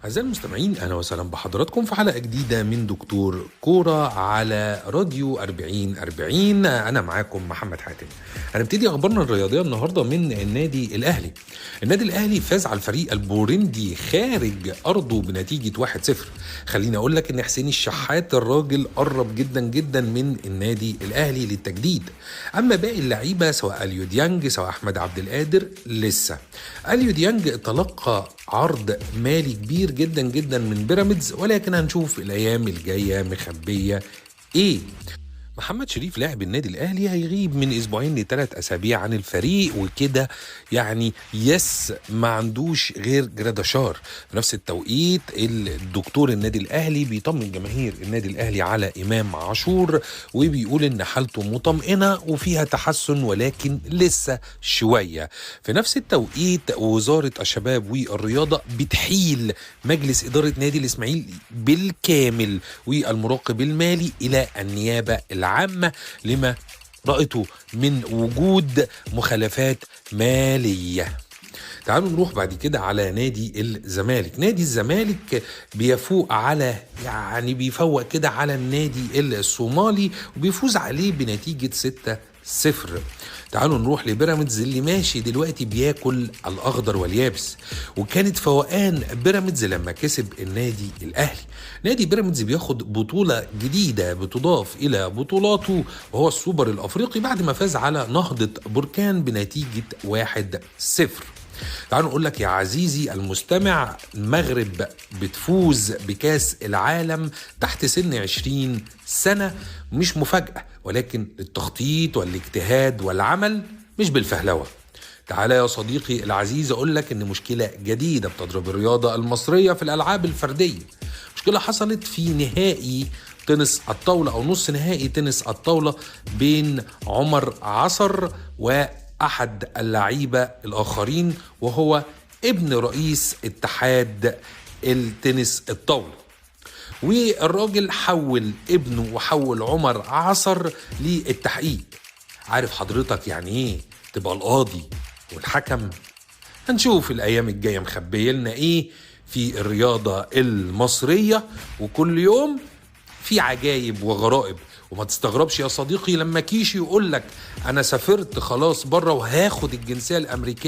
أعزائي المستمعين، أهلا وسهلا بحضراتكم في حلقة جديدة من دكتور كورة على راديو 4040. أنا معاكم محمد حاتم. هنبتدي أخبارنا الرياضية النهاردة من النادي الأهلي. النادي الأهلي فاز على الفريق البورندي خارج أرضه بنتيجة 1-0. خليني أقول لك إن حسين الشحات الراجل قرب جدا جدا من النادي الأهلي للتجديد. أما باقي اللعيبة سواء اليو ديانج سواء أحمد عبد القادر لسه. اليو ديانج تلقى عرض مالي كبير جدا جدا من بيراميدز، ولكن هنشوف الايام الجاية مخبيه ايه. محمد شريف لاعب النادي الاهلي هيغيب من اسبوعين ل3 اسابيع عن الفريق، وكده يعني يس ما عندوش غير جراداشار. في نفس التوقيت الدكتور النادي الاهلي بيطمن جماهير النادي الاهلي على امام عاشور، وبيقول ان حالته مطمئنة وفيها تحسن ولكن لسه شوية. في نفس التوقيت وزارة الشباب والرياضة بتحيل مجلس ادارة نادي الاسماعيلي بالكامل والمراقب المالي الى النيابة العامة لما رأيته من وجود مخالفات مالية. تعالوا نروح بعد كده على نادي الزمالك. نادي الزمالك بيفوق على يعني بيفوق كده على النادي الصومالي وبيفوز عليه بنتيجة 6-0. تعالوا نروح لبيراميدز اللي ماشي دلوقتي بياكل الأخضر واليابس، وكانت فوقان بيراميدز لما كسب النادي الأهلي. نادي بيراميدز بياخد بطولة جديدة بتضاف إلى بطولاته وهو السوبر الأفريقي بعد ما فاز على نهضة بركان بنتيجة 1-0. تعالوا نقول لك يا عزيزي المستمع، المغرب بتفوز بكاس العالم تحت سن 20 سنة، مش مفاجأة، ولكن التخطيط والاجتهاد والعمل مش بالفهلوة. تعالى يا صديقي العزيز أقول لك إن مشكلة جديدة بتضرب الرياضة المصرية في الألعاب الفردية. مشكلة حصلت في نهائي تنس الطاولة أو نص نهائي تنس الطاولة بين عمر عصر و أحد اللعيبة الآخرين، وهو ابن رئيس اتحاد التنس الطاولة. والراجل حول ابنه وحول عمر عصر للتحقيق. عارف حضرتك يعني ايه تبقى القاضي والحكم؟ هنشوف الأيام الجاية مخبية لنا ايه في الرياضة المصرية، وكل يوم في عجايب وغرائب. وما تستغربش يا صديقي لما كيشي يقول لك أنا سافرت خلاص بره وهاخد الجنسية الأمريكية.